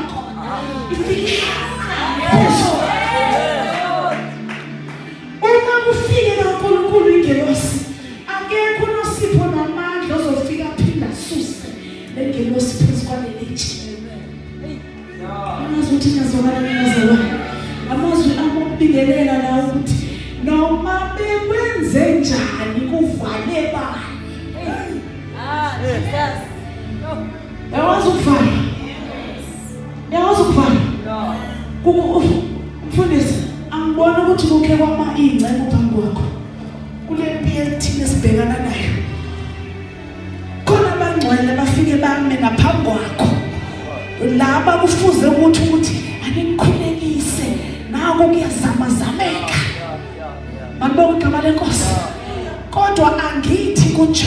khona, ifike phezulu. Uma kufike kaNkulunkulu ingelosi, akekho nosipho namandla ozofika aphinda asuse le ngelosi phezu kwaleli tshe. Angazi ukuthi ngiyazwakala ngiyazwakala. Amazwi ami okubingelela la ukuthi noma bekwenze njani kuvale bani. Ah, Jesus. Uyakwazi ukuvala? Uyakwazi ukuvala? Mfundisi, angiboni ukuthi kukhe kwama iy'ngcebo phambi kwakho. Kule mpi ethile esibhekana nayo. Khona abangcwele bafike bame ngaphambi kwakho. Laba kufuze ukuthi anikhulekise naku kuyazamazameka. Malibonge igama lenkosi. Kodwa angithi kunjalo.